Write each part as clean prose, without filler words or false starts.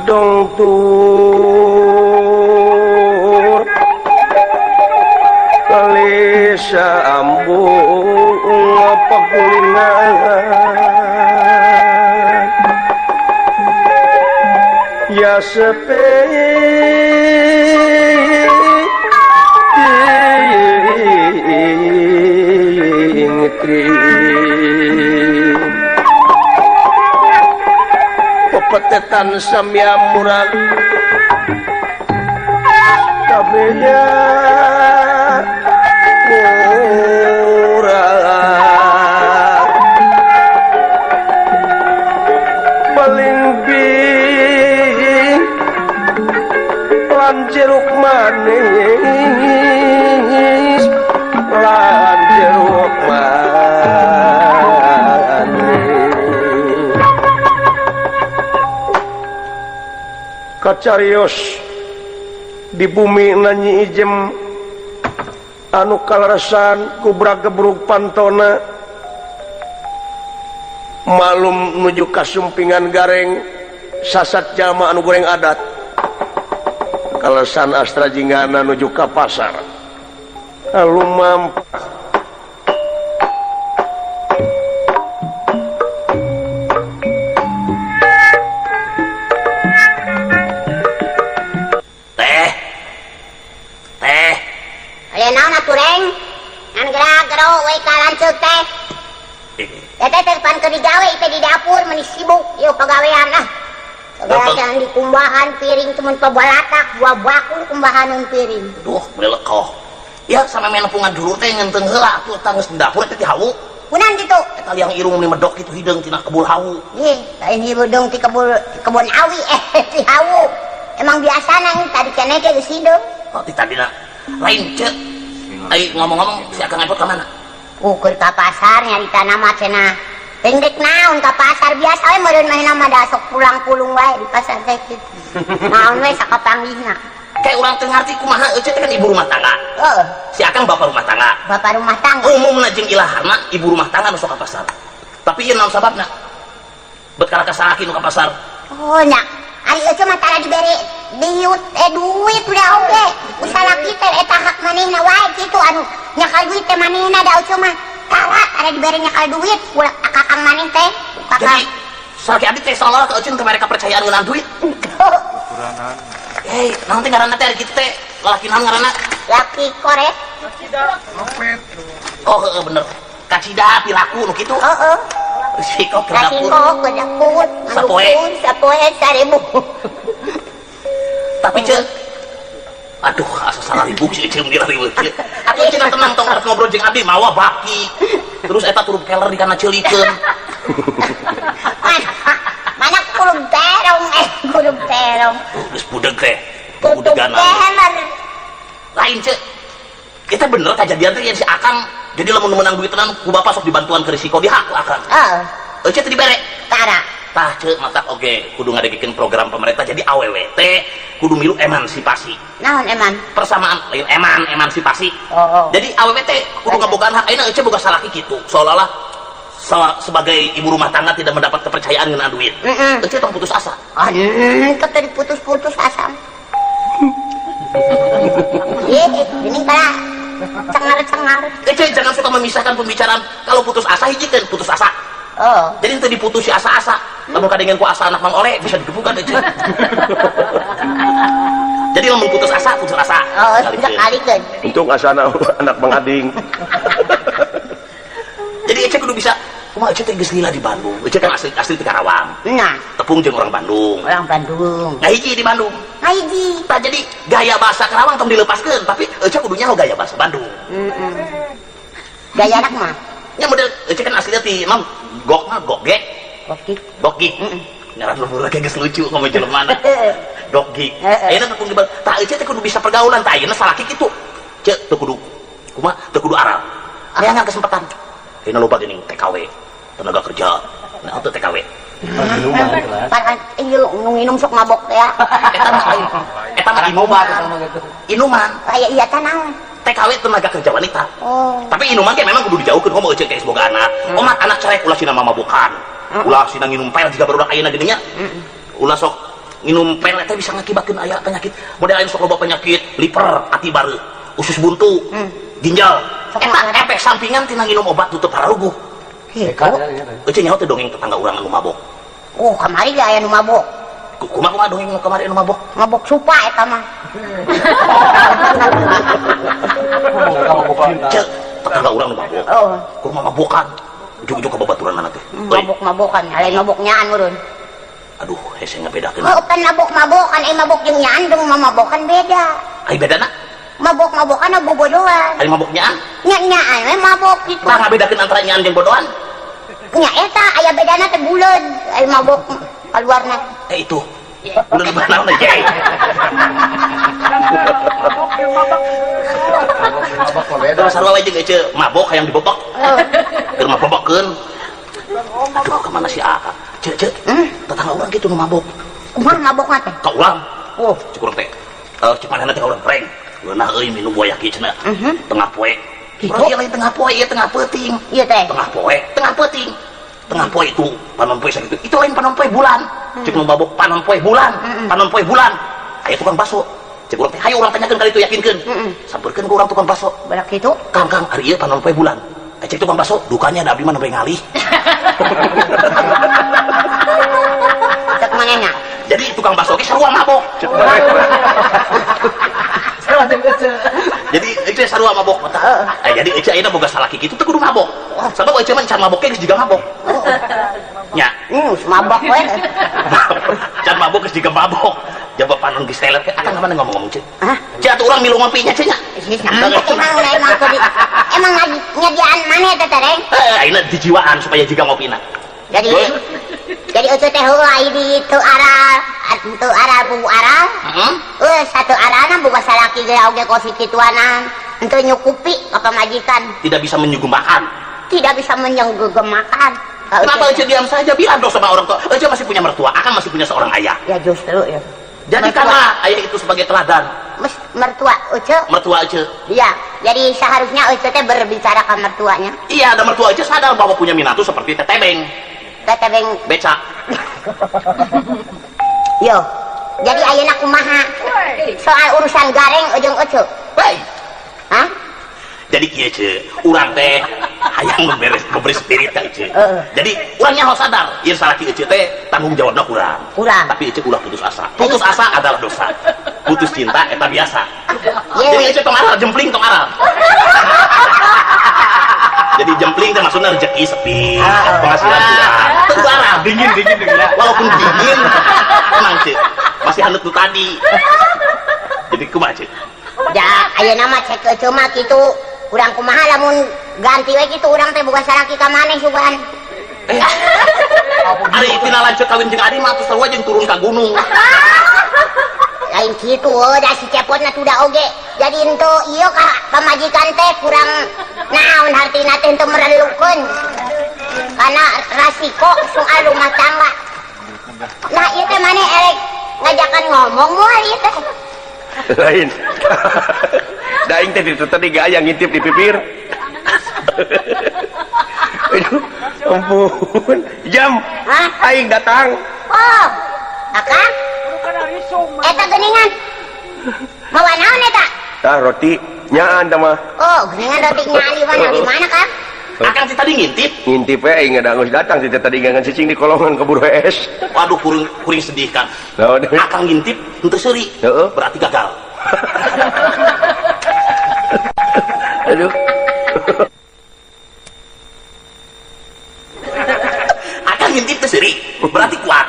Dongtur kali sambung pakulingan ya sepi pepetetan samya murag kabehnya murag balimbing lan jeruk manis lan jeruk manis kacarios di bumi nanyi ijem anu kaleresan kubra gebrug pantona malum nuju kasumpingan gareng sasat jalma anu goreng adat kaleresan astra jinggana nuju ka pasar lumampas di dapur meni sibuk yuk pagawean ah pagawean di kumbahan piring temen pabalatak dua bakul kumbahan piring duh belekoh ya sama menepungan dulu teh ngenteng heula atuh tanggeus di dapur teh ti hawu kunan kitu eta liang irung meni medok kitu hideung tina kebul hawu ih lain hideung ti kebul kebon awi ti hawu emang biasa nang tadi keneh ge geus hideung oh ti tadina lain ceuk ai ngomong-ngomong si Akang Epot ka mana ukur ka pasar nyarita nama cenah pendek naon ka pasar biasa we meureun mah nama da sok pulang-pulung wae di pasar teh kitu. Naon we sakapanggihna. Kayak urang teu ngarti kumaha eueuh teh kan ibu rumah tangga. Heeh. Si Akang bapak rumah tangga. Bapak rumah tangga. Umumna jeung ilaharna ibu rumah tangga nu sok ka pasar. Tapi ieu naon sababna? Bet kana salaki nu ka pasar. Oh nya, ari eueuh mah tara dibere diut duit udah oge. Ku salaki teh eta hak manehna wae kitu anu nyakal duit teh manehna da eueuh mah. Tara ada diberi nyakal duit ulah kakang maneh teh kakang. Jadi salaki abdi teh seolah-olah ka euceun teh mereka percayaan ngeunaan duit. Kurangan. Hei, naon teh ngaranna teh ari kitu teh? Lalaki naon ngaranna? Laki korek. Kacida. Lopet. Oh, heeh bener. Kacida piraku nu kitu. Heeh. Risiko ke dapur. Risiko ke dapur. Sapoe. Sapoe 1000. Tapi ceuk aduh, asa salah ribuk sih ceuk meni ribuk. Atuh cenah tenang tong arek ngobrol jeung abdi mawa baki. Terus eta turub keler di kana ceulikeun. Mana kulub terong kulub terong. Geus budeg teh. Budegan. Lain ceuk. Kita bener kajadian teh si Akang jadi lamun menang duit tenan ku bapak sok dibantuan ke risiko di hak ku Akang. Heeh. Eueuh teh dibere. Tara. Tah ceuk matak oge kudu ngadegikeun program pemerintah jadi AWWT kudu milu emansipasi. Naon eman? Persamaan lain eman emansipasi. Oh. Jadi AWWT kudu ngabogaan hak ayeuna eueuh boga salaki kitu seolah-olah sebagai ibu rumah tangga tidak mendapat kepercayaan ngeunaan duit. Heeh. Eueuh tong putus asa. Ah, teu diputus-putus asa. Ini kala cengar-cengar. Eueuh jangan suka memisahkan pembicaraan. Kalau putus asa hijikeun putus asa. Oh. Jadi itu diputusi asa-asa. Lamun kadengen ku asa anak Mang Oleh bisa digebukan aja. Jadi lamun putus asa, putus asa. Oh, sakalikeun. Untung asa anak Mang Ading. Jadi Ece kudu bisa kumaha Ece teh geus lila di Bandung. Ece kan asli di Karawang. Nah, tepung jeung orang Bandung. Orang Bandung. Nah, hiji di Bandung. Nah, hiji. Tah jadi gaya bahasa Karawang tong dilepaskeun, tapi Ece kudu nyaho gaya bahasa Bandung. Heeh. Gaya anak mah. Nya model Ece kan aslinya ti mam gok mah gok gek. Gok gik. Ngaran lembur lagi geus lucu ngomong jelema mana. Gok gik. Ayeuna tepung di Bandung. Tah Ece teh kudu bisa pergaulan, tah ayeuna salaki kitu. Ceuk teu kudu kumaha teu kudu aral. Neangan kesempatan. Ayeuna loba geuning TKW, tenaga kerja. Nah, teu TKW. Pan ieu nu nginum sok mabok teh ya. Eta mah eta mah inuman. Inuman. Aya iya tah naon? TKW tenaga kerja wanita. Oh. Tapi inuman ge memang kudu dijauhkeun komo euceun teh boga anak. Omat anak carek ulah sina mamabokan. Ulah sina nginum pel jiga barudak ayeuna geuning nya. Ulah sok Nginum pelet teh bisa ngakibatkeun aya penyakit. Model aya sok loba penyakit liver, ati bareuh, usus buntu, ginjal. Eta efek sampingan tina nginum obat tutup pararuguh. Kitu. Eueuh nyaho teh dongeng tetangga urang anu mabok. Oh, kamari ge aya nu mabok. Kumaha dongeng nu kamari anu mabok? Mabok supa eta mah. Cek, tetangga urang nu mabok. Oh. Kumaha mabokan? Ujug-ujug ka babaturanna teh. Mabok-mabokan, lain mabok nyaan urun. Aduh, hese ngabedakeun. Oh, pan mabok-mabokan, mabok jeung nyaan jeung mamabokan beda. Ai bedana? Mabok-mabokan bobodoan. Ai mabok nyaan? Nya nyaan we mabok kitu. Tah ngabedakeun antara nyaan jeung bodoan? Nya eta aya bedana teh buleud, ai mabok kaluarna. Eh itu. Buleud naon teh? Mabok sarua we jeung ece mabok hayang dibobok. Keur mabokeun. Aduh, kemana si Aka? Cek, cek. Tetangga urang kitu nu mabok. Kumaha mabokna teh? Ka urang. Oh, cek urang teh. Cek manehna teh ka urang reng. Geunah euy minum buaya kieu cenah. Tengah poe. Urang ieu lain tengah poe, ieu tengah peuting. Ieu teh. Tengah poe, tengah peuting. Tengah poe itu panon poe sakitu. Itu lain panon poe bulan. Cek nu mabok panon poe bulan, panon poe bulan. Aya tukang bakso. Cek urang teh hayu urang tanyakeun ka ditu yakinkeun. Sampeurkeun ka urang tukang bakso. Balak kitu? Kang, Kang, ari ieu panon poe bulan. Cek tukang bakso, dukanya da abdi mah nembe ngalih. Cek manehna. Jadi tukang bakso ge sarua mabok. Jadi ece sarua mabok. Jadi ece ayeuna boga salaki kitu teu kudu mabok. Sabab ece mah can mabok ge geus jiga mabok. Nya, mabok we. Can mabok geus jiga mabok. Jaba panon geus teler teh akang mana ngomong-ngomong ce. Hah? Ce atuh urang milu ngopi nya ce nya. Emang emang nyadiaan maneh teh Reng? Ayeuna dijiwaan supaya jiga ngopina. Jadi ece teh heuh ai di teu aral, teu aral bubu aral. Heeh. Satu aralna boga salaki ge oge kos kituanan. Henteu nyukupi ka pamajikan. Tidak bisa menyuguhkan. Tidak bisa menyuguhkan. Kenapa ece diam saja? Bilang dong sama orang tua. Ece masih punya mertua, akang masih punya seorang ayah. Ya justru ya. Jadikanlah ayah itu sebagai teladan. Mertua ece. Mertua ece. Iya, jadi seharusnya ece teh berbicara ke mertuanya. Iya, ada mertua ece sadar bahwa punya minatu seperti tetebeng. Tetebeng becak. Yo, jadi ayeuna kumaha? Soal urusan gareng jeung ece. Baik. Hah? Jadi kieu ce, urang teh hayang memberi spirit ka ece. Jadi urang nyaho sadar, ieu salaki ece teh tanggung jawabna kurang. Kurang. Tapi ece ulah putus asa. Putus asa adalah dosa. Putus cinta eta biasa. Jadi ece tong aral, jempling tong aral. Jadi jempling teh maksudna rezeki sepi, penghasilan kurang. Teu aral, dingin-dingin dingin. Walaupun dingin, tenang ce, masih haneut nu tadi. Jadi kumaha ce? Ya, ayeuna mah cek ece mah kitu. Urang kumaha lamun ganti we kitu urang teh boga salaki ka maneh sugan. Ari tina lanceuk kawin jeung Adi mah atuh sarua jeung turun ka gunung. Lain kitu eueuh da si cepotna tuda oge. Jadi henteu ieu ka pamajikan teh kurang naon hartina teh henteu merlukeun. Karena rasiko soal rumah tangga. Nah ieu teh maneh erek ngajakan ngomong moal ieu teh. Lain. Daing teh itu tadi gak yang ngintip di pipir. Aduh, ampun. Jam. Hah? Aing datang. Oh. Akang? Eta geuningan. Mawa naon eta? Tah roti nyaan tah mah. Oh, geuningan roti nyaan di mana? Di mana, Kang? Akang sih tadi ngintip. Ngintip we aing ada geus datang sih tadi ngangan cicing di kolongan keburu es. Waduh, kuring sedih, Kang. Akang ngintip henteu seuri. Heeh. Berarti gagal. Aduh. Akang ngintip teh seuri, berarti kuat.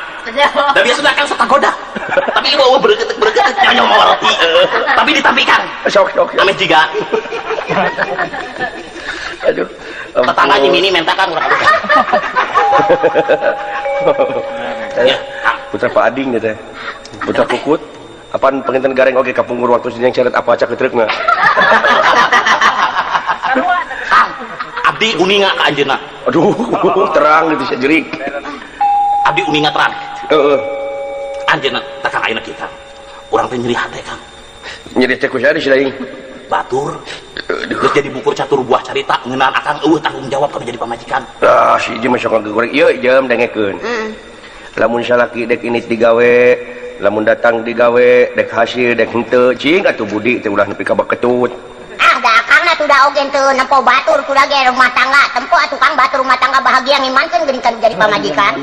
Da biasa akang sok kagoda. Tapi ieu eueuh bereukeut-bereukeut nyonyo mawa roti. Tapi ditampikan. Sok sok. Ameh jiga. Aduh. Tetangga nyimini menta kan urang. Ya, Kang. Putra Pak Ading teh. Putra Kukut. Apaan penginten gareng oge kapungkur waktu yang ceret apa acak ketreukna. Kang, abdi uninga ka anjeunna. Aduh, terang gitu sajerik. Abdi uninga terang. Heeh. Anjeunna tah Kang ayeuna kita. Urang teh nyeri hate, Kang. Nyeri teh ku saha di aing? Batur. Geus jadi bukur catur buah carita ngeunaan akang eueuh tanggung jawab kana jadi pamajikan. Ah, si ieu mah sok ngagoreng ieu jam dengekeun. Lamun salaki dek ini digawe Lamun datang digawe dek hasil dek henteu cing atuh budi teh ulah nepi ka baketut. Ah da akangna tuh da oge teu nempo batur kuda ge rumah tangga tempo atuh Kang batur rumah tangga bahagia ngimankeun geuning kan jadi pamajikan.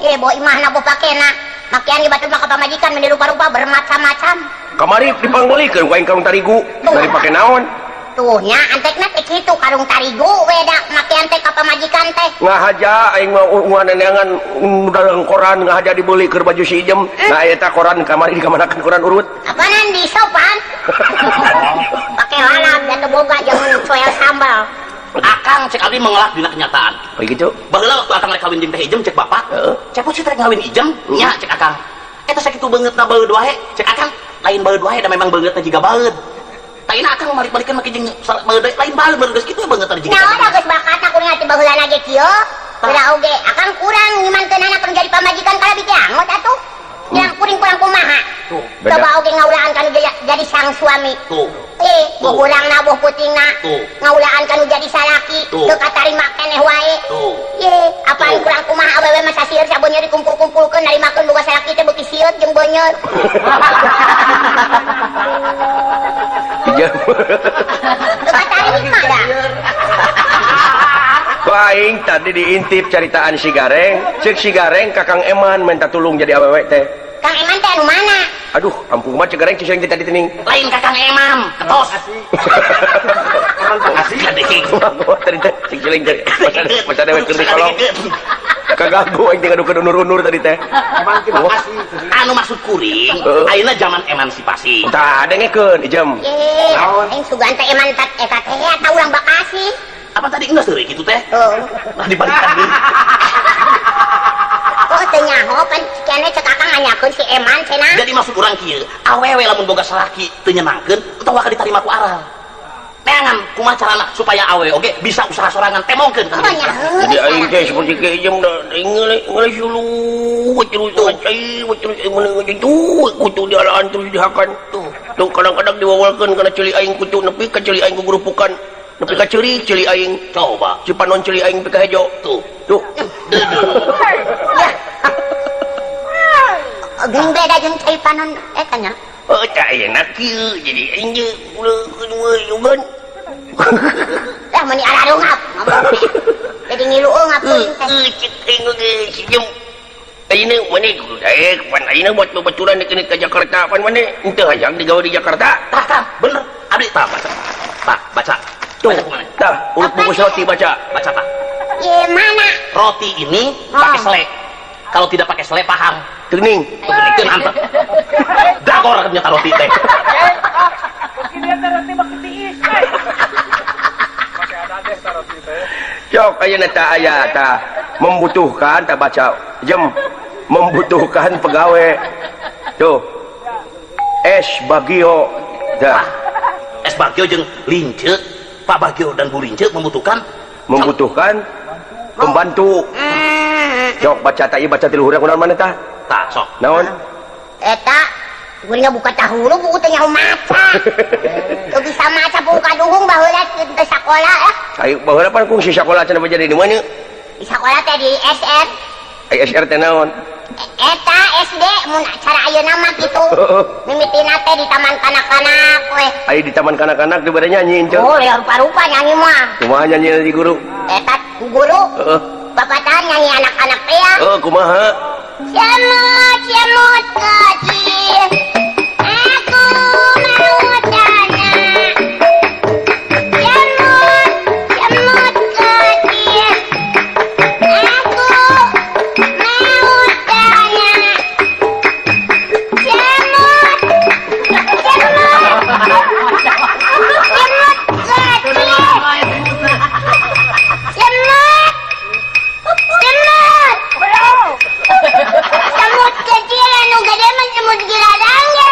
Eh bo imahna bo pakena. Makian ge batur mah ka pamajikan meni rupa-rupa bermacam-macam. Kamari dipangbeulikeun ku aing karung tarigu. Dari pake naon? Tuh nya antekna teh kitu karung tarigu we da makian teh ka pamajikan teh. Ngahaja aing mah unguan neneangan dagang koran ngahaja dibeli keur baju si Ijem. Nah eta koran kamari dikamanakeun koran urut. Apanan di sopan? Pake lalap da teu boga jeung coel sambal. Akang cek abdi mengelak dina kenyataan. Oh kitu. Baheula waktu akang rek kawin jeung Teh Ijem cek bapak. Heeh. Cek sih rek ngawin Ijem nya cek akang. Eta sakitu beungeutna baeud wae cek akang lain baeud wae da memang beungeutna jiga baeud. Taina akang balik-balikan make jeung baeud lain baeud baru geus kitu beungeut tadi jiga. Naon geus bakatna kuring atuh baheulana ge kieu. Udah oge akang kurang ngimankeunana keur jadi pamajikan kalabi teh angot atuh. Yang kuring kurang kumaha. Tuh. Coba oge ngaulaan kanu jadi sang suami. Tuh. Eh, urangna boh putingna. Ngaulaan kanu jadi salaki, Tuh. teu katarima keneh wae. Tuh. Ye, apaan kurang kumaha awewe mah sasieun sabeunyeut dikumpul-kumpulkeun narimakeun boga salaki teh beuki sieun jeung beunyeut. Ijem. Teu katarima da. Aing tadi diintip caritaan si Gareng, cek si Gareng Kakang Eman minta tulung jadi awewe teh. Kang Eman teh anu mana? Aduh, ampun mah cek Gareng cek tadi tening. Lain Kakang Eman, ketos. Tadi teh cek ciling teh. Masa dewek keur dikolong. Kaganggu aing teh ngadukeun unur-unur tadi teh. Eman terima kasih. Anu maksud kuring, ayeuna zaman emansipasi. Tah dengekeun Ijem. Ye, aing sugan teh Eman eta teh eta urang Bekasi. Apa tadi enggak seurik gitu teh? Oh. Nah dibalikan deui. Oh teu nyaho pan kene cek akang nanyakeun si Eman cenah. Jadi maksud urang kieu, awewe lamun boga salaki teu nyenangkeun atawa diterima ku aral. Neangan kumaha carana supaya awewe oge bisa usaha sorangan temongkeun. Oh nya. Jadi aing teh seperti ke Ijem da ngeuleuh suluh terus cai terus mun tuh kutu dialaan terus dihakan. Tuh. Tuh kadang-kadang diwawalkeun kana ceuli aing kutu nepi ka ceuli aing gugurupukan. Nepi ka ceuli ceuli aing coba cipanon ceuli aing pika hejo tuh tuh ya geuning beda jeung cai panon eta nya oh tah ayeuna kieu jadi aing ge uleun lah meuni ararungap jadi ngilu eungap teh cek aing ge si Jem ayeuna maneh kudu daek pan ayeuna buat babaturan deuk ka Jakarta pan maneh henteu hayang digawe di Jakarta tah tah bener abdi tah baca tah baca. Tuh, dah, urut bungkus roti baca. Baca, Pak. Ye, mana? Roti ini pakai selai. Kalau tidak pakai selai paham. Tening. Tening antep. Dagor ternyata roti teh. Dia roti pakai tiis. Pakai ada deh roti teh. Cok, ayeuna tah aya tah membutuhkan tah baca. Jem membutuhkan pegawai. Tuh. Es Bagio. Dah. Es Bagio jeung Lince. Pak Bagio dan Bu Lince membutuhkan pembantu. Cok baca tak ieu baca ti luhur kunaon maneh tah? Tah sok. Naon? Eta kuring buka tahulu buku teh nyaho maca. Teu bisa maca buku kaduhung baheula teu sakola lah. Ayo baheula pan kungsi sakola cenah jadi di mana? Di sakola teh di SR. Ai SR teh naon? Eta SD mun acara ayeuna mah kitu. Mimitina teh di taman kanak-kanak we. Ai di taman kanak-kanak dibere nyanyi henteu? Oh, ya rupa-rupa nyanyi mah. Kumaha nyanyi di guru? Eta ku guru. Heeh. Bapatan nyanyi anak-anak teh ya. Heeh, kumaha? Cemot cemot kecil. Aku mau tanya. Cemot cemot kecil. Aku mau tanya. Cemot cemot cemot kecil. Cemot cemot semut kecil anu gede mah semut giladang ge.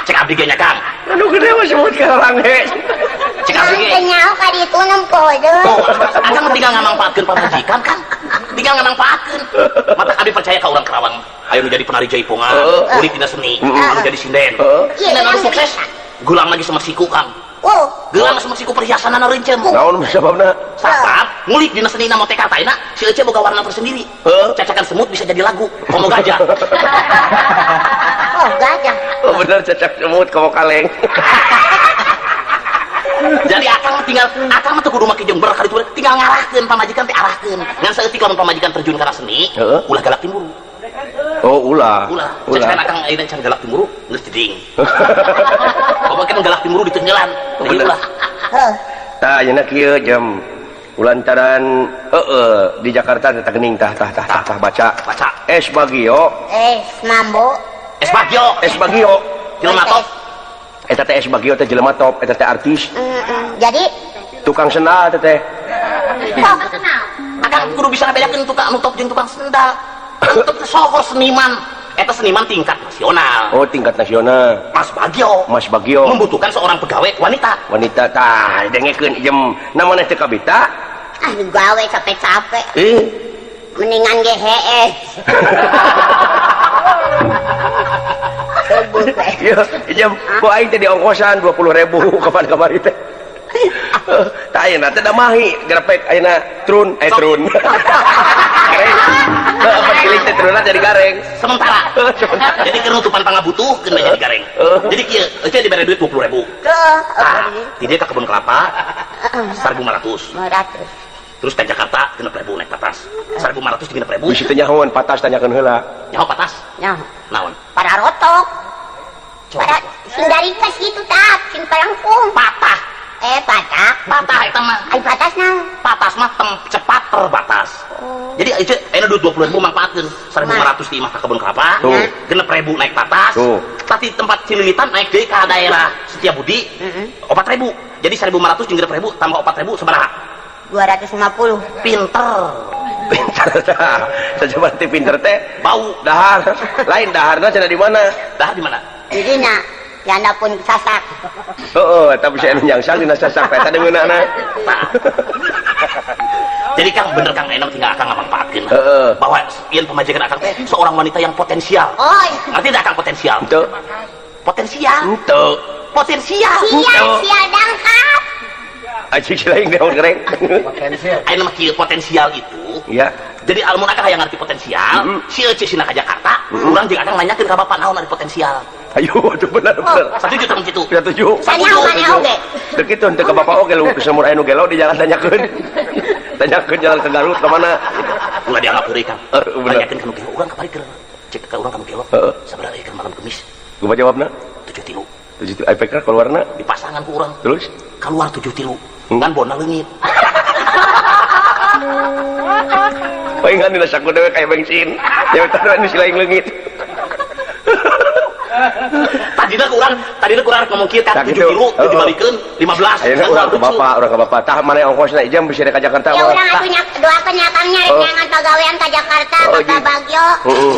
Cek abdi ge nya Kang. Anu gede mah semut giladang ge. Cek abdi ge. Teu nyaho ka ditu nempo deui. Tuh, akang tinggal ngamangpaatkeun pamajikan Kang. Tinggal ngamangpaatkeun. Mata abdi percaya ka urang Karawang. Ayo nu jadi penari jaipongan, kulit dina seni, anu jadi sinden. Iya, anu sukses. Gulang lagi sama siku Kang. Oh. Gelang geus siku perhiasanana reuncen. Naon sababna? Sabab ngulik dina senina motekar ayeuna si Ece boga warna tersendiri. Cacakan semut bisa jadi lagu, komo gajah. Oh, gajah. Oh bener cacak semut komo kaleng. Jadi akang tinggal akang mah teu kudu make jember ka ditu tinggal ngarahkeun pamajikan teh arahkeun. Ngan saeutik lamun pamajikan terjun kana seni, ulah galak timburu. Oh, ulah. Ulah. Cacakan akang ayeuna can galak timburu geus jeding. Komo kan galak timburu ditenggelan. Jadi ulah. Heuh. Tah ayeuna kieu jam ulantaran heeh di Jakarta teh gening tah tah tah tah baca. Baca. Es Bagio. Es Mambo. Es Bagio. Es Bagio. Jelema top. Eta teh Es Bagio teh jelema top, eta teh artis. Jadi tukang sendal teh teh. Top kenal. Akang kudu bisa ngabedakeun tukang anu top jeung tukang sendal. Anu top teh sohor seniman. Eta seniman tingkat nasional. Oh, tingkat nasional. Mas Bagio. Mas Bagio membutuhkan seorang pegawai wanita. Wanita tah dengekeun jem namana teh kabita. Ah, gawe capek-capek. Mendingan ge heeh. Iya, jam ku aing teh diongkosan 20.000 kapan-kamari teh. Tah ayeuna teh da mahi grepek ayeuna trun trun. Gareng. Heuh, kiling teh trunna jadi gareng. Sementara. Jadi keur nutupan pangabutuh keun jadi gareng. Jadi kieu, eueuh dibere duit 20.000. Heeh. Tah, di dieu ka kebun kelapa 1.500. 500. Terus ke Jakarta 6.000 naik patas. 1.500 di 6.000. Bisi teh nyahoan patas tanyakeun heula. Nyaho patas? Nyaho. Naon? Para rotok. Para sing darikas gitu tah, sing palangkung. Patah. Patah. Patah eta mah. Ai patas naon? Patas mah cepat terbatas. Oh. Jadi ieu ayeuna duit 20.000 mangpaatkeun. 1.500 di imah ka kebun kelapa. 6.000 naik patas. Tadi tempat Cililitan naik deui ka daerah Setiabudi. 4.000. Jadi 1.500 jeung 6.000 tambah 4.000 sabaraha? 250. Pinter. Pinter tah. Saja berarti pinter teh bau dahar. Lain daharna cenah di mana? Dahar di mana? Di dina. Janda pun sasak. Heeh, tapi saya nyangsang dina sasak eta deungeunana. Jadi Kang bener Kang enak tinggal akang ngamanfaatkeun. Heeh. Bahwa ieu pamajikan akang teh seorang wanita yang potensial. Oh. Ngerti teh akang potensial? Henteu. Potensial. Henteu. Potensial. Sial, sial dangkap. Acik si lain naon gereng. Potensial. Ayeuna mah kieu potensial itu. Iya. Jadi almun akang hayang ngarti potensial, si Ece sina ka Jakarta, urang jeung akang nanyakeun ka bapak naon ari potensial. Ayo, aduh bener bener. Satuju tong kitu. Satuju. Satuju mana oge? Teu kitu henteu ka bapak oge lu samur aya nu gelo di jalan tanyakeun. Tanyakeun jalan ke Garut ka mana? Ulah dianggap heureuy Kang. Tanyakeun ka nu gelo urang kamari keur cek ka urang ka nu gelo. Sabaraha euy keur malam Kemis? Kumaha jawabna? 7 tilu. 7 tilu IPK keluarna? Di pasangan ku urang. Terus? Keluar 7 tilu. Ngan bona leungit. Palingan dina saku dewe kayak bensin. Ya taruhan si lain leungit. Tadina kurang ngomong kieu kan 7 tilu dibalikeun 15. Ayeuna urang ka bapak, urang ka bapak. Tah mana ongkosna jam bisa ka Jakarta. Ya urang atuh nya doakeun nya Kang nya rek neangan pagawean ka Jakarta, Bapak Bagio. Heeh.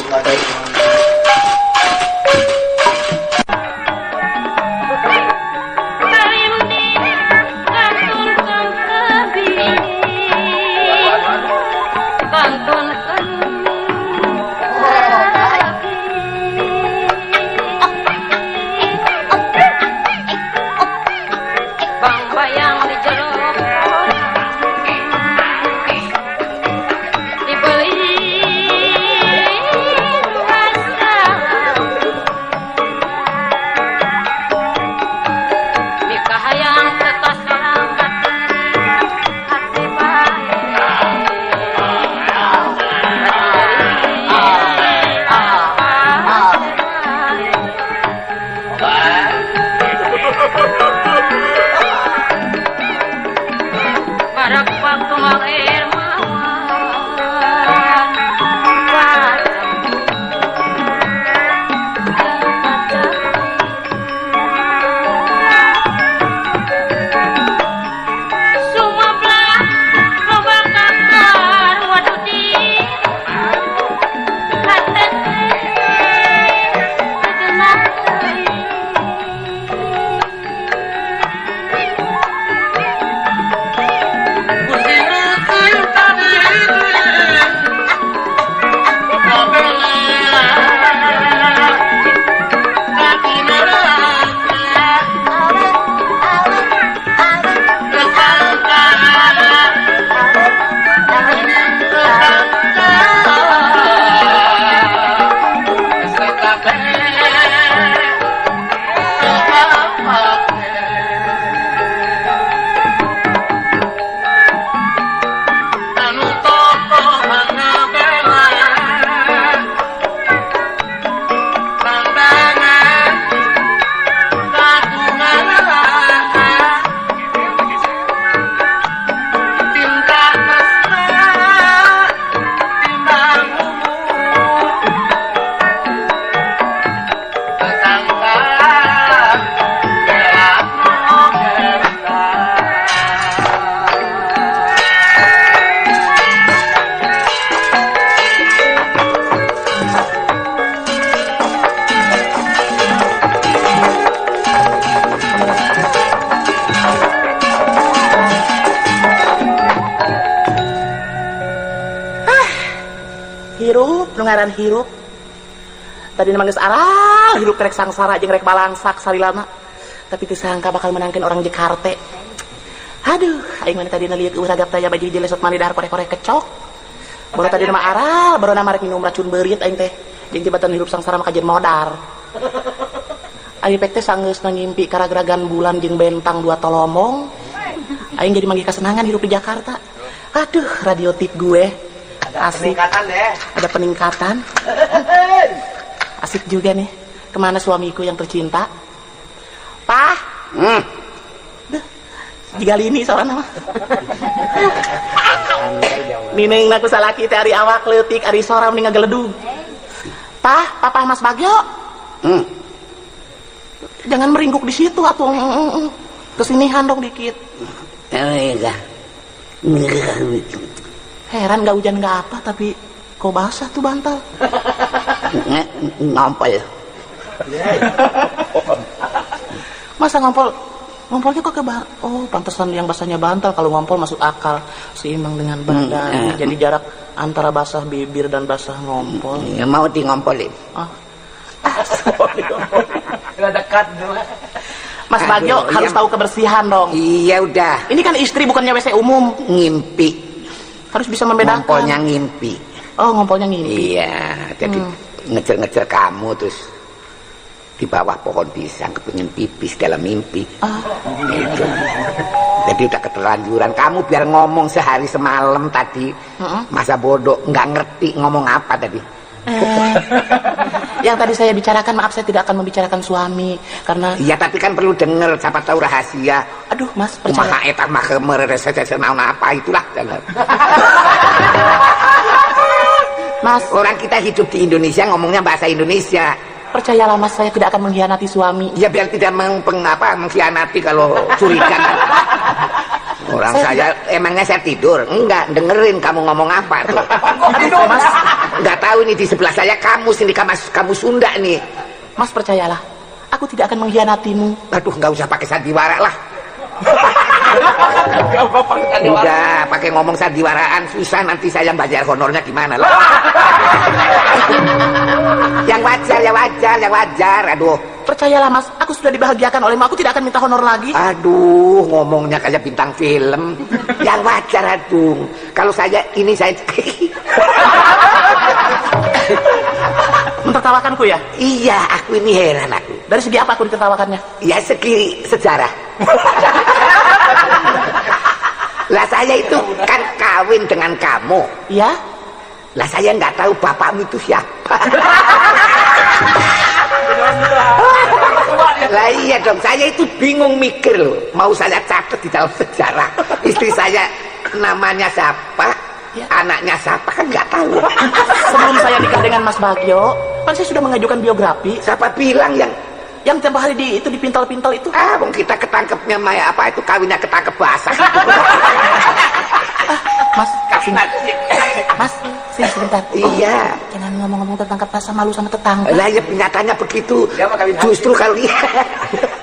Hirup nu ngaran hirup. Tadi mah geus aral hirup rek sangsara jeung rek balangsak salilama. Tapi teu sangka bakal menangkeun orang Jakarta. Aduh, aing mah tadi lieur eueuh ragap taya baju hiji lesot mandi dahar korek-korek kecok. Baru tadi mah aral, baru nama rek minum racun beurit aing teh. Jeung tibatan hirup sangsara mah kajian modar. Ari pek teh sanggeusna ngimpi karagragan bulan jeung bentang dua tolomong. Aing jadi manggih kasenangan hirup di Jakarta. Aduh, radio tip gue. Ada asik. Peningkatan deh. Ada peningkatan. Asik juga nih. Kemana suamiku yang tercinta? Pah. Duh, jigalini seorang nama. Nineng aku salaki teh ari awak leutik ari sora mending ngageledug. Pah, papa Mas Bagio. Jangan meringkuk di situ atuh. Kesinihan dong dikit. Heran gak hujan gak apa tapi kok basah tuh bantal. Ngompol. Masa ngompol? Ngompolnya kok ke oh, pantesan yang basahnya bantal. Kalau ngompol masuk akal, seimbang dengan badan. Jadi jarak antara basah bibir dan basah ngompol. Ya, mau di ngompolin. Oh. Udah dekat dulu. Mas Bagio harus tahu kebersihan dong. Iya udah. Ini kan istri bukannya WC umum. Ngimpi. Harus bisa membedakan. Ngompolnya ngimpi. Oh, ngompolnya ngimpi. Iya, jadi ngejar-ngejar kamu terus di bawah pohon pisang kepingin pipis dalam mimpi. Gitu. Jadi udah keterlanjuran. Kamu biar ngomong sehari semalam tadi. Masa bodoh nggak ngerti ngomong apa tadi. Yang tadi saya bicarakan, maaf saya tidak akan membicarakan suami karena. Iya tapi kan perlu denger, siapa tahu rahasia. Aduh mas, percaya. Maha eta maha apa itulah. Mas, orang kita hidup di Indonesia ngomongnya bahasa Indonesia. Percayalah mas, saya tidak akan mengkhianati suami. Ya biar tidak mengkhianati kalau curiga kan. Orang saya emangnya saya tidur? Enggak, dengerin kamu ngomong apa tuh. Aduh, mas, enggak tahu ini di sebelah saya kamu sini kamu Sunda nih. Mas percayalah, aku tidak akan mengkhianatimu. Aduh, enggak usah pakai sandiwara lah. Udah, pakai ngomong sandiwaraan susah nanti saya bayar honornya gimana lah. Yang wajar, yang wajar, yang wajar. Aduh. Percayalah mas, aku sudah dibahagiakan olehmu, aku tidak akan minta honor lagi. Aduh, ngomongnya kayak bintang film. Yang wajar, aduh. Kalau saya ini saya mentertawakanku ya? Iya, aku ini heran aku. Dari segi apa aku ditertawakannya? Ya segi sejarah. Lah saya itu kan kawin dengan kamu. Iya. Lah saya nggak tahu bapakmu itu siapa. Lah iya dong, saya itu bingung mikir loh. Mau saya catat di dalam sejarah. Istri saya namanya siapa, ya, anaknya siapa kan nggak tahu. Sebelum saya nikah dengan Mas Bagio, kan saya sudah mengajukan biografi. Siapa bilang yang tempo hari di itu dipintal-pintal itu? Ah, bang kita ketangkepnya Maya apa itu kawinnya ketangkep basah. Mas, sini. Mas, sini sebentar. Iya. Jangan ngomong-ngomong tertangkap basah, malu sama tetangga. Lah ya nyatanya begitu. Justru kalau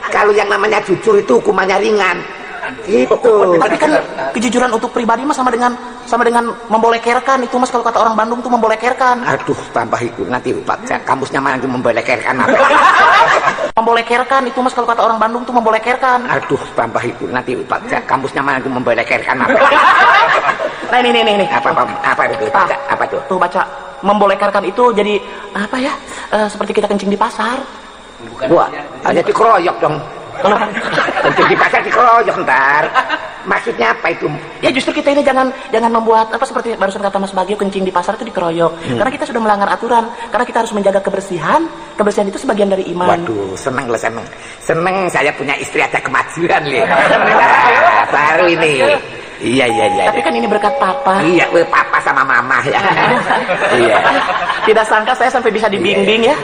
kalau yang namanya jujur itu hukumannya ringan. Gitu. Tapi kan kejujuran untuk pribadi mas sama dengan membolekerkan itu mas, kalau kata orang Bandung tuh membolekerkan. Aduh, tambah itu nanti Pak kampusnya mana itu membolekerkan apa? Membolekerkan itu mas, kalau kata orang Bandung tuh membolekerkan. Aduh, tambah itu nanti Pak kampusnya mana itu membolekerkan apa? Nah ini. Apa itu? Baca, apa tuh? Tuh baca membolekerkan itu jadi apa ya? Seperti kita kencing di pasar. Bukan. Wah, hanya dikeroyok dong. Kalau kencing di pasar dikeroyok ntar. Maksudnya apa itu? Ya justru kita ini jangan membuat apa seperti barusan kata Mas Bagio, kencing di pasar itu dikeroyok. Karena kita sudah melanggar aturan. Karena kita harus menjaga kebersihan. Kebersihan itu sebagian dari iman. Waduh, seneng lah seneng. Seneng saya punya istri ada kemajuan nih. Nah, baru ini. Iya. Tapi kan ini berkat papa. Iya, papa sama mama ya. Iya. Tidak sangka saya sampai bisa dibimbing ya.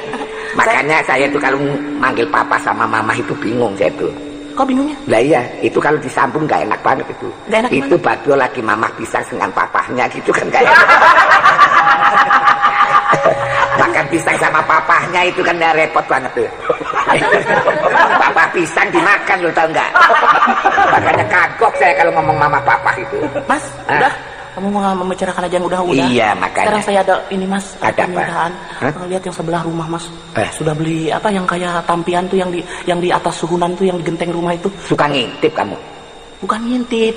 Makanya saya itu kalau manggil papa sama mama itu bingung saya tuh. Kok bingungnya? Lah iya, itu kalau disambung nggak enak banget itu. Nggak enak itu Bagio lagi mama pisang dengan papahnya gitu kan kayak. Makan pisang sama papahnya itu kan ya repot banget tuh. Papa pisang dimakan lo tau nggak? Makanya kagok saya kalau ngomong mama papa itu. Mas, udah. Kamu mau membicarakan aja yang udah-udah. Iya, makanya. Sekarang saya ada ini Mas, ada permintaan. Lihat yang sebelah rumah Mas. Sudah beli apa yang kayak tampian tuh yang di atas suhunan tuh yang di genteng rumah itu. Suka ngintip kamu? Bukan ngintip,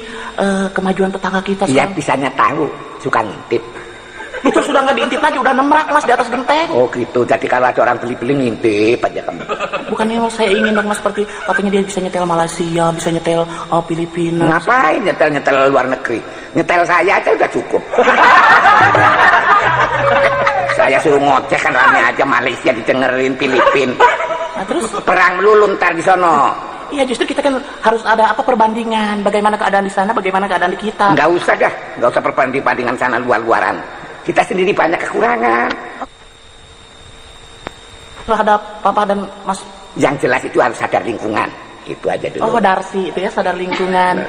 kemajuan tetangga kita. Iya, bisanya tahu, suka ngintip. Itu sudah nggak diintip lagi, udah nemrak Mas di atas genteng. Oh gitu, jadi kalau ada orang beli-beli ngintip aja kamu. Bukannya Mas, saya ingin dong Mas, seperti katanya dia bisa nyetel Malaysia, bisa nyetel Filipina. Ngapain nyetel-nyetel luar negeri? Nyetel saya aja udah cukup. Saya suruh ngoceh kan rame aja, Malaysia didengerin, Filipina. Nah, terus perang melulu ntar di sono. Iya, justru kita kan harus ada apa perbandingan, bagaimana keadaan di sana, bagaimana keadaan di kita. Nggak usah dah, nggak usah perbanding-bandingan sana luar-luaran. Kita sendiri banyak kekurangan. Terhadap Papa dan Mas. Yang jelas itu harus sadar lingkungan. Itu aja dulu. Oh, Darsi itu ya, sadar lingkungan.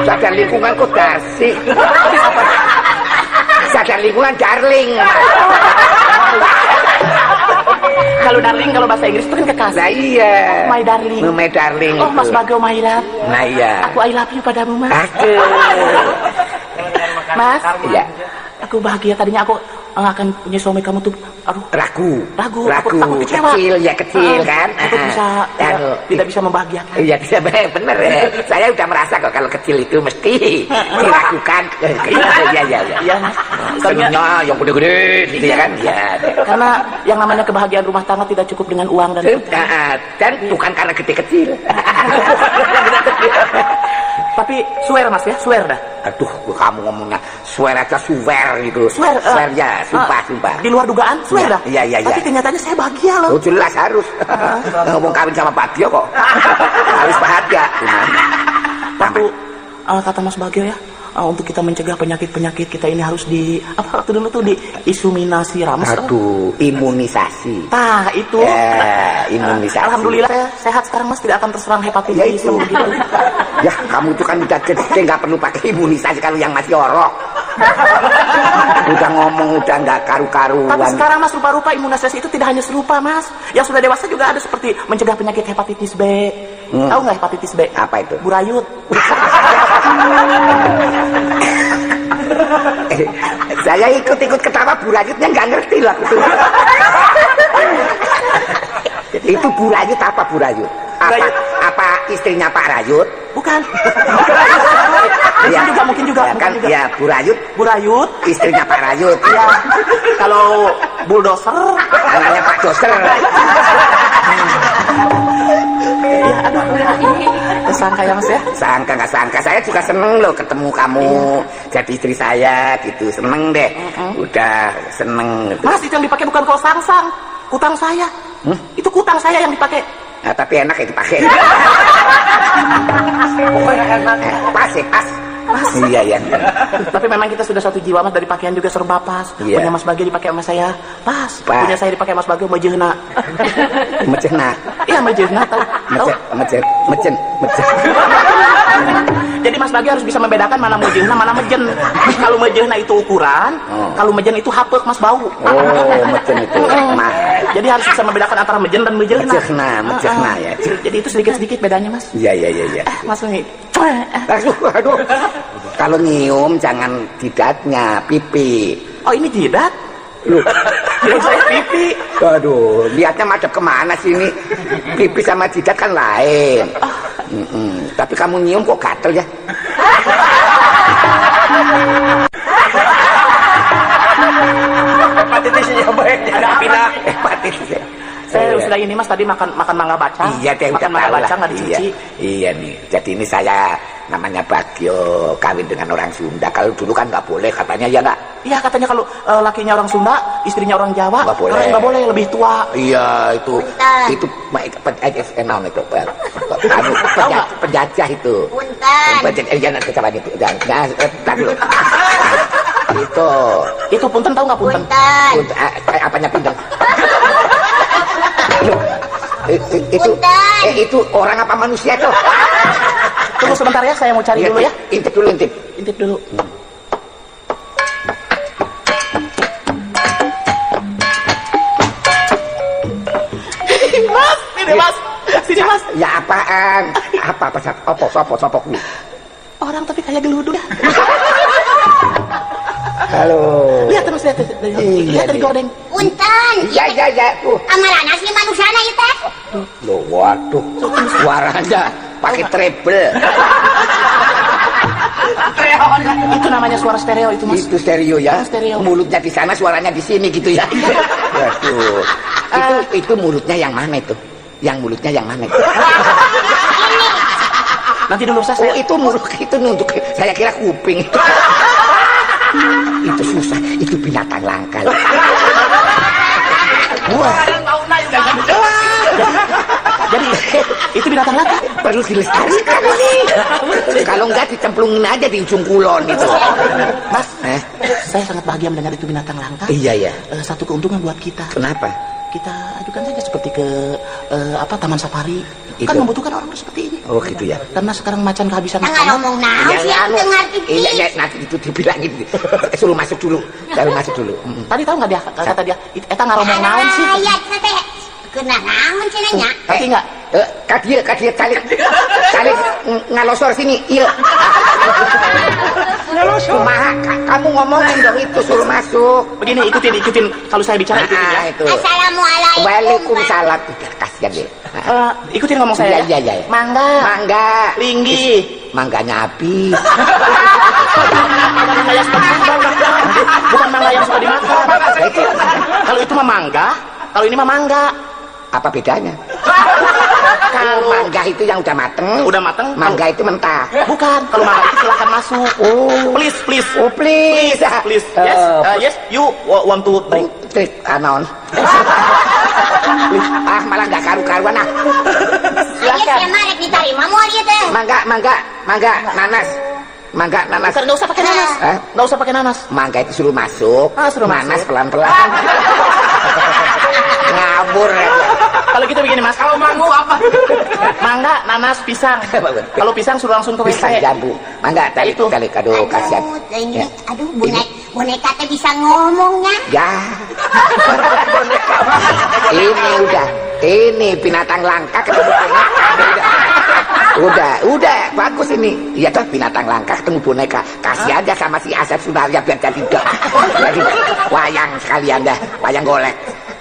Sadar lingkungan kok Darsi? Sadar lingkungan darling. Kalau darling kalau bahasa Inggris itu kan kekasih. Nah iya. Oh, my darling. Oh, my darling. Oh, Mas Bagio my love. Nah iya. Aku I love you padamu, Mas. Aduh. Mas. Iya. Aku bahagia, tadinya aku akan punya suami kamu tuh aduh ragu. Ragu, aku kecewa. Kecil ya, kecil kan. Aku bisa tidak bisa membahagiakan. Iya, bisa bener ya. Saya udah merasa kok kalau kecil itu mesti diragukan. Iya, iya, iya. Iya, Mas. Senangnya yang gede-gede gitu ya kan. Iya. Karena yang namanya kebahagiaan rumah tangga tidak cukup dengan uang dan dan bukan karena gede kecil. Tapi swear Mas ya, swear dah. Aduh, kamu ngomongnya swear aja, swear gitu. Swear, swear ya, sumpah, sumpah. Di luar dugaan, swear dah. Iya, iya, iya. Tapi kenyataannya saya bahagia loh. Oh, jelas harus. Ngomong kawin sama Bagio kok. Harus bahagia. Waktu kata Mas Bagio ya, untuk kita mencegah penyakit-penyakit kita ini harus di apa waktu dulu tuh di isuminasi rames. Aduh, imunisasi. Tah, itu. Ya, imunisasi. Alhamdulillah saya sehat sekarang Mas, tidak akan terserang hepatitis ya itu. Gitu. Ya, kamu itu kan udah gede, nggak perlu pakai imunisasi kalau yang masih orok. Udah ngomong udah nggak karu-karuan. Tapi sekarang Mas, rupa-rupa imunisasi itu tidak hanya serupa Mas. Yang sudah dewasa juga ada seperti mencegah penyakit hepatitis B. Tahu nggak hepatitis B? Apa itu? Burayut. Saya ikut-ikut ketawa, burayutnya nggak ngerti lah. Itu burayut apa burayut? Apa, apa istrinya Pak Rayut? Bukan. Mungkin juga, mungkin juga. Ya, kan, mungkin juga. Ya, Burayut. Burayut. Istrinya Pak Rayut. Ya. Kalau bulldozer, anaknya Pak Doser. Ya, aduh, sangka ya Mas ya? Sangka nggak sangka, saya juga seneng loh ketemu kamu, jadi istri saya gitu, seneng deh. Udah seneng. Gitu. Mas, itu yang dipakai bukan kol sangsang, kutang saya. Itu kutang saya yang dipakai. Nah, tapi enak ya dipakai. Pokoknya enak. Pas ya, pas. Pas. Iya, iya. Tapi memang kita sudah satu jiwa Mas, dari pakaian juga serba pas. Iya. Punya Mas Bagio dipakai sama saya, pas. Pas. Punya saya dipakai Mas Bagio mejehna. Mejehna. Iya, mejehna tahu. Mejen, mejen, mejen. Jadi Mas Bagio harus bisa membedakan mana mejehna, mana mejen. Kalau mejehna itu ukuran, kalau mejen itu hapek Mas bau. Oh, mejen itu. Nah. Jadi harus bisa membedakan antara mejen dan mejehna. Mejehna, mejehna ya. Jadi itu sedikit-sedikit bedanya Mas. Iya, iya, iya, iya. Mas nih. Aduh, aduh. Kalau nyium jangan jidatnya, pipi. Oh, ini jidat? Loh, kirain saya pipi. Aduh, lihatnya madep kemana sih ini? Pipi sama jidat kan lain. Tapi kamu nyium kok gatel ya? Hepatitisnya baik, ada pindah. Hepatitis. Saya sudah ini Mas tadi makan mangga baca. Iya, deh, makan mangga baca nggak dicuci. Iya, iya nih. Jadi ini saya namanya Bagio kawin dengan orang Sunda. Kalau dulu kan nggak boleh katanya, ya nggak? Iya, katanya kalau lakinya orang Sunda, istrinya orang Jawa, nggak boleh. Nggak boleh, lebih tua. Iya, itu itu itu penjajah itu. Punten. Jangan kecelakaan itu. Jangan, dulu. Itu punten, tahu nggak punten? Punten. Apanya punten? Itu itu orang apa manusia tuh? Tunggu sebentar ya, saya mau cari dulu ya. Intip dulu, intip. Intip dulu. Mas, ini Mas. Sini Mas. Ya apaan? Apa apa sopo sopo sopo kuwi? kayak geludu dah. Halo. Lihat terus, lihat. Lihat dari gordeng. Punten. Iya, iya, iya. Amalana sih manusana ieu teh. Loh, waduh. Suaranya pakai treble. Itu namanya suara stereo itu, Mas. Itu stereo ya. Stereo. Mulutnya di sana, suaranya di sini gitu ya. Waduh. Itu mulutnya yang mana itu? Yang mulutnya yang mana itu? Nanti dulu saya. Oh, itu mulut itu nunduk. Saya kira kuping. Itu susah, itu binatang langka. Wah. Jadi itu binatang langka perlu dilestarikan ini. Kalau enggak dicemplungin aja di ujung kulon itu. Mas, saya sangat bahagia mendengar itu binatang langka. Iya, iya. Satu keuntungan buat kita. Kenapa? Kita ajukan saja seperti ke Taman Safari. Itu. Kan membutuhkan orang seperti ini. Oh gitu ya. Karena sekarang macan kehabisan makanan. Ngomong naon sih, aku ngerti. Iya, iya, nanti itu dibilangin. Suruh masuk dulu. Suruh masuk dulu. Tadi tahu nggak dia kata dia, eta ngaromong naon sih? Iya, teh. Kena naon cenah nya? Ngerti nggak? Ka dieu calik. Calik ngalosor sini. Iya. Ngalosor. Kumaha kamu ngomongin dong itu suruh masuk. Begini, ikutin kalau saya bicara ikutin ya. Itu. Assalamualaikum. Waalaikumsalam. Udah kasihan deh. Ikutin ngomong saya. Iya, iya, iya. Mangga. Mangga. Linggi. Mangganya habis. Mangga yang suka dimakan. Bukan mangga yang suka dimakan. Kalau itu mah mangga, kalau ini mah mangga. Apa bedanya? Kalau mangga itu yang udah mateng, udah mateng. Mangga itu mentah. Bukan, kalau mangga itu silakan masuk. Oh, please, please. Oh, please. Please. Yes, yes, you want to drink. Drink, anon. Ah, malah nggak karu-karuan ah. Silakan. Iya, rek diterima moal ieu teh. Mangga, mangga, mangga, nanas. Mangga, nanas. Bukan, nggak usah pakai nanas. Nggak usah pakai nanas. Mangga itu suruh masuk. Ah, suruh nanas masuk. Pelan-pelan. Ngabur ya. Kalau gitu begini Mas, kalau mangga apa? Mangga, nanas, pisang. Kalau pisang suruh langsung ke WC. Pisang jambu. Mangga, tarik, tarik. Aduh, kasihan. Ini, aduh, boneka teh bisa ngomongnya. Ya. Boneka. Ini udah, ini binatang langka ketemu boneka. Udah, bagus ini. Iya toh, binatang langka ketemu boneka. Kasih aja sama si Asep Sunarya biar jadi dok. Jadi wayang sekalian dah, wayang golek.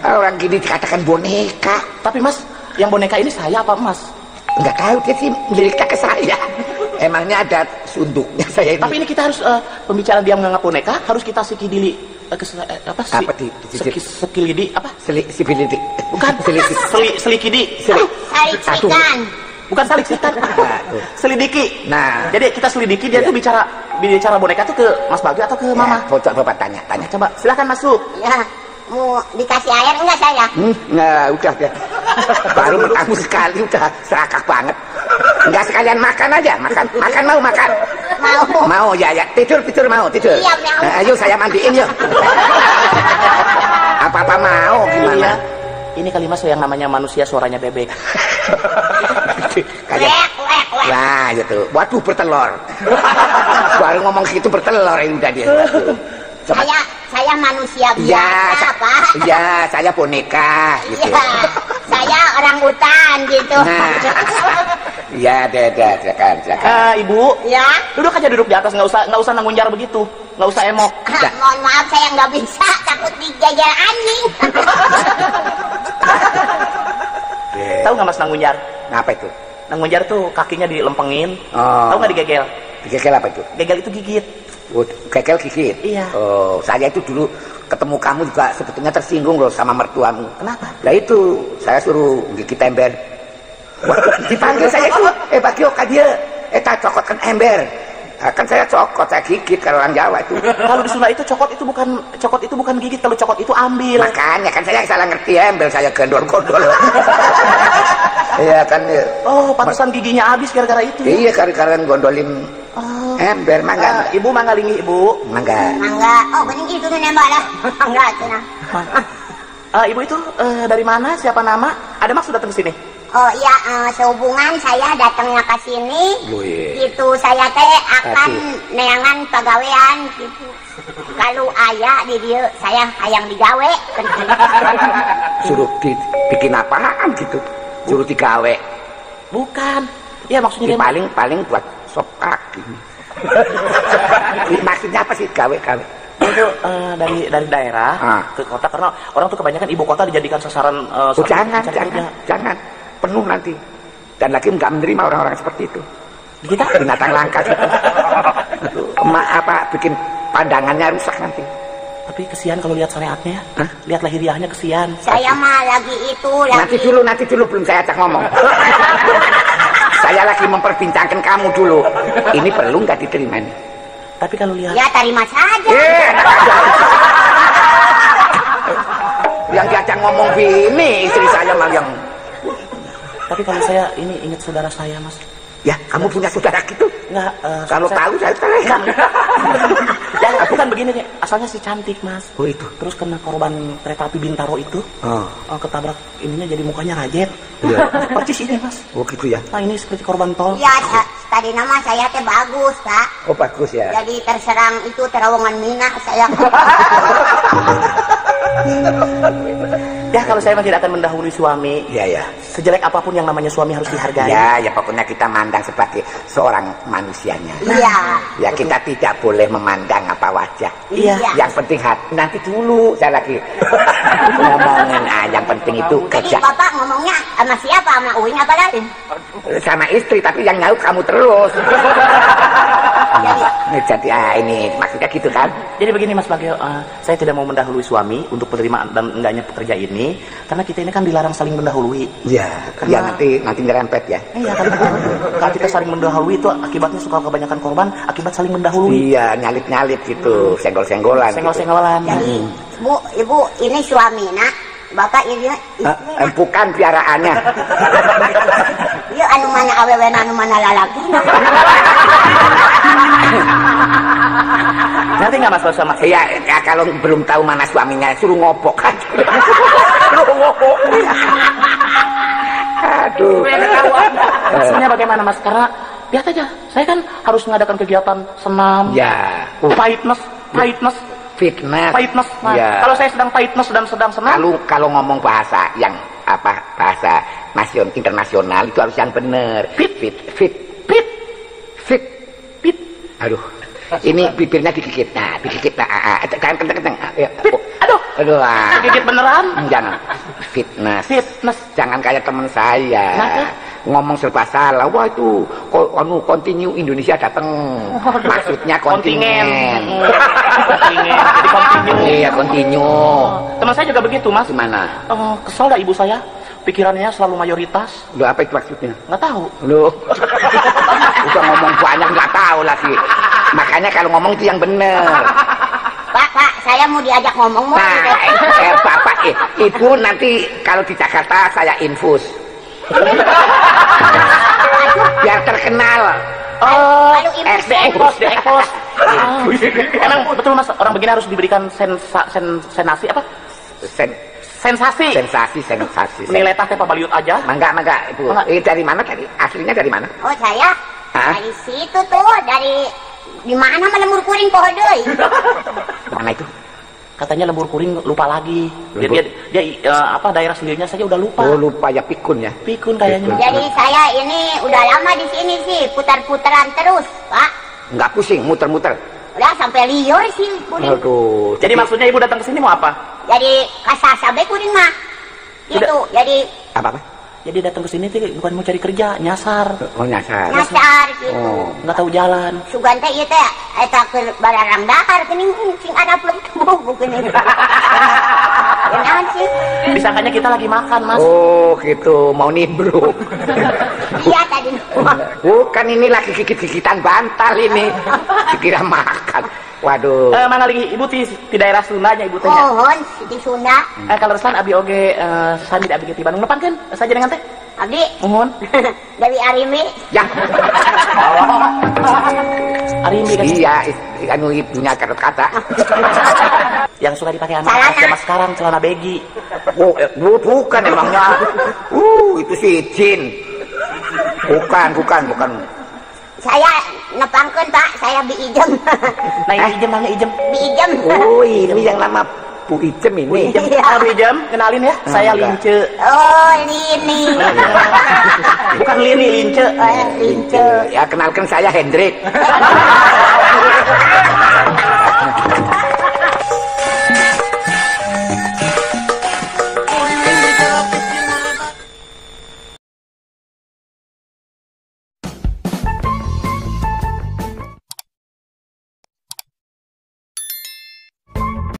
Orang gini dikatakan boneka. Tapi Mas, yang boneka ini saya apa Mas? Enggak tahu, dia sih miliknya ke saya. Emangnya ada sunduknya saya ini. Tapi ini kita harus pembicaraan dia menganggap boneka, harus kita sikidili apa sih? Apa di sekilidi apa? Sibilidi. Bukan, selikidi. Saliksikan. Bukan saliksikan. Selidiki. Nah, jadi kita selidiki dia tuh bicara boneka tuh ke Mas Bagio atau ke Mama? Coba Bapak tanya. Coba silakan masuk. Ya. Mau dikasih air enggak saya? Nah, udah deh. Baru bertamu sekali udah serakah banget. Enggak sekalian makan aja, makan mau makan. Mau. Mau ya ya, tidur mau tidur. Iya, mau. Nah, ayo saya mandiin yuk. Apa-apa mau gimana? Iya. Ini kali Mas yang namanya manusia suaranya bebek. Kayak wah gitu. Waduh bertelur. Baru ngomong gitu bertelur ini udah dia. Waduh. Saya manusia biasa, Pak. Iya, saya boneka gitu. Ya, saya orang hutan gitu. Nah. Iya, deh, silakan. Ibu. Ya. Duduk aja, duduk di atas, nggak usah nanggung begitu. Nggak usah emok. Mohon maaf saya nggak bisa, takut digeger anjing. Tahu nggak Mas nanggunjar? Apa itu? Nanggunjar tuh kakinya dilempengin. Oh. Tahu nggak digegel? Digegel apa itu? Gegel itu gigit. Oh, gegel gigit? Iya. Oh, saya itu dulu ketemu kamu juga sebetulnya tersinggung loh sama mertuamu. Kenapa? Lah itu, saya suruh gigit ember. Waktu dipanggil saya itu, Bagio ka dieu, tak cokotkan ember. Nah, kan saya cokot, saya gigit kalau orang Jawa itu. Kalau di Sunda itu cokot itu bukan gigit, kalau cokot itu ambil. Makanya kan saya salah ngerti ember, saya gondol-gondol. Iya kan. Oh, pantesan giginya habis gara-gara itu. Iya, gara-gara gondolin ember, mangga. Ibu mangga linggih, Ibu. Mangga. Mangga. Oh, bening itu tuh nembak lah. Mangga cenah. Ibu itu dari mana? Siapa nama? Ada maksud datang ke sini? Oh iya, sehubungan saya datangnya ke sini, gitu saya teh akan neangan pagawean gitu. Kalau ayah di dia, saya hayang digawe. Suruh dibikin apaan gitu? Suruh digawe? Bukan. Ya maksudnya dia paling buat sop kaki. Maksudnya apa sih gawe-gawe? Itu dari daerah ke kota, karena orang tuh kebanyakan ibu kota dijadikan sasaran. Jangan, jangan, jangan, penuh nanti. Dan lagi nggak menerima orang-orang seperti itu. Kita binatang langka gitu. Apa bikin pandangannya rusak nanti. Tapi kesian kalau lihat syariatnya. Hah? Lihat lahiriahnya kesian. Saya mah lagi itu lagi. Nanti dulu belum saya ajak ngomong. Saya lagi memperbincangkan kamu dulu. Ini perlu nggak diterima nih? Tapi kalau lihat, ya terima saja. Yang diajak ngomong bini istri saya malah yang. Tapi kalau saya ini ingat saudara saya, Mas. Ya, kamu punya saudara gitu? Enggak. Kalau tahu saya terus. Ya, bukan begini nih. Asalnya si cantik, Mas. Oh itu. Terus kena korban kereta api Bintaro itu. Oh. Ketabrak ininya jadi mukanya rajet. Iya. Percis ini, Mas. Oh gitu ya. Nah, ini seperti korban tol. Iya, tadi nama saya teh bagus, Pak. Oh, bagus ya. Jadi terserang itu terowongan Mina saya. Ya kalau saya memang tidak akan mendahului suami. Ya ya. Sejelek apapun yang namanya suami harus dihargai. Ya ya, pokoknya kita mandang sebagai seorang manusianya. Iya. Ya kita tidak boleh memandang apa wajah. Iya. Yang penting hati. Nanti dulu saya lagi ngomongin. Yang penting itu kerja. Jadi bapak ngomongnya sama siapa? Sama Uing apa lain? Sama istri, tapi yang nyaut kamu terus. Jadi ini maksudnya gitu kan? Jadi begini Mas Bagio, saya tidak mau mendahului suami untuk penerimaan dan enggaknya pekerja ini, karena kita ini kan dilarang saling mendahului. Iya. Ya nanti nyerempet ya. Iya, kalau kita saling mendahului itu akibatnya suka kebanyakan korban akibat saling mendahului. Iya, nyalip-nyalip gitu, senggol-senggolan. Senggol-senggolan. Gitu. Jadi, Bu, Ibu ini suami nak, Bapak ini istri. Bukan piaraannya. Iya, anu mana awewe anu mana lalaki. Nanti nggak Mas sama? Iya, ya, kalau belum tahu mana suaminya suruh ngopok aja. Suruh ngopok. Aduh. Maksudnya bagaimana Mas? Karena lihat aja, saya kan harus mengadakan kegiatan senam. Ya. Fitness, fitness, fitness. Fitness. Nah, ya. Kalau saya sedang fitness dan sedang senam. Kalau ngomong bahasa yang apa, bahasa nasional internasional itu harus yang benar. Fit, fit, fit, fit, fit, fit. Aduh. Ini bibirnya digigit. Nah, digigit. Nah, jangan kenceng-kenceng. Ya. Aduh. Aduh. Digigit beneran? Jangan. Fitness. Fitness. Jangan kayak teman saya. Kenapa? Ngomong serba salah. Wah itu continue Indonesia datang. Maksudnya kontingen. Kontingen. Jadi continue. Iya, continue. Teman saya juga begitu, Mas. Gimana? Kesel dah ibu saya. Pikirannya selalu mayoritas. Loh, apa itu maksudnya? Nggak tahu. Loh. Udah ngomong banyak nggak tahu lagi. Makanya kalau ngomong itu yang bener. Pak, Pak, saya mau diajak ngomong mau. Nah, Bapak, Ibu nanti kalau di Jakarta saya infus. Biar terkenal. Oh, di ekspos. Emang betul Mas, orang begini harus diberikan sensasi apa? Sensasi. Sensasi. Nilai teh pabaliut aja. Mangga, Ibu. Ini dari mana tadi? Aslinya dari mana? Oh, saya dari situ tuh, dari di mana lembur kuring poho deui. Mana itu? Katanya lembur kuring lupa lagi. Dia apa daerah sendirinya saja udah lupa. Oh, lupa ya, pikun ya. Pikun kayaknya. Pikun. Jadi saya ini udah lama di sini sih, putar-putaran terus, Pak. Enggak pusing, muter-muter. Udah sampai liur sih kuring. Aduh. Jadi maksudnya Ibu datang ke sini mau apa? Jadi kasasabe kuring mah. Gitu. Jadi apa-apa? Jadi datang ke sini tuh bukan mau cari kerja, nyasar. Oh, nyasar. Nyasar gitu. Oh. Nggak tahu jalan. Sugan teh ieu teh eta keur bararang dahar geuning sing ada plek tubuh geuning. Naon sih? Disangkanya kita lagi makan, Mas. Oh, gitu. Mau nimbrung. Iya tadi. Bukan, ini lagi gigit-gigitan bantal ini. Dikira makan. Waduh. Mana lagi Ibu di daerah Sundanya Ibu teh? Mohon di Sunda. Kalau resan abi oge sami abi ge ti Bandung nepangkeun saja dengan teh. Abdi. Mohon. Dari Arimi. Ya. Arimi kan. Iya, anu ibunya karut kata. Yang suka dipakai anak zaman sekarang celana baggy. Oh, bukan emangnya. Itu sih jin. Bukan. Saya nepangkeun, Pak, saya Bi Ijem. Nah, ini Ijem namanya Ijem. Bi Ijem. Oh, ini yang nama Bu Ijem ini. Bu Ijem, ah, Bu Ijem, kenalin ya, saya Lince. Oh, Lini. Bukan Lini, Lince. Oh, Lince. Ya, kenalkan saya Hendrik.